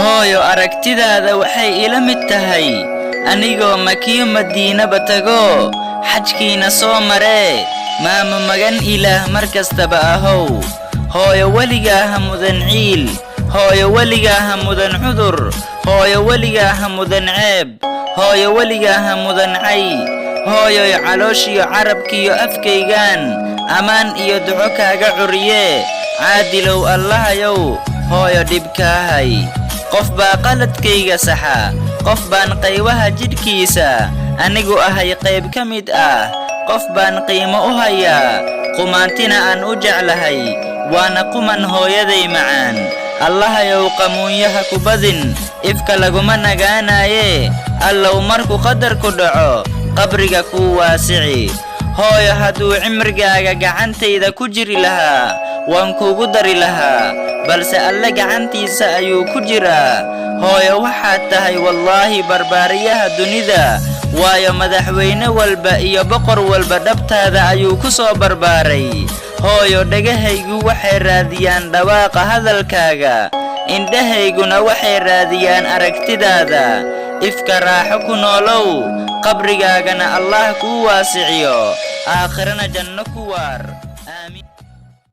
Hooyo, aragtidaada waxay ila mid tahay anigoo Makiyo Madiinaba tago, xajkiina soo maree. Maamo, magan Ilaah mar kastaba ahow. Hooyo, weligaa ha mudan ciil. Hooyo, weligaa ha mudan cudur. Hooyo, weligaa ha mudan ceeb. Hooyo, weligaa ha mudan cay. Hooyoy, calooshiyo carabkiyo afkaygaan ammaan iyo duco kaaga curiye. Caadilow Allahayow, hooyo dhibkaahay. Qof baa qaladkayga saxa, qof baan qaybaha jidhkiisa anigu ahay qayb ka mid ah, qof baan qiimo u hayaa, qumaantina aan u jeclahay, waana quman hooyaday macaan. Allahayow, qamuunyaha ku badin, ifka laguma nagaanaaye. Allow, markuu qadarku dhaco, qabriga kuu waasici. Hooyo, hadduu cimrigaaga gacantayda ku jiri lahaa, waan kuugu dari lahaa, balse Alle gacantiisa ayuu ku jiraa. Hooyo, waxaad tahay wallaahi barbaariyaha dunida, waayo madaxweyne walba iyo boqor walba dhabtaada ayuu ku soo barbaaray. Hooyo, dhegahaygu waxay raadiyaan dhawaaqa hadalkaaga, indhahayguna waxay raadiyaan aragtidaada. Ifka raaxo ku noolow, qabrigaagana Allah kuu waasiciyo, aakhirana janno ku waar.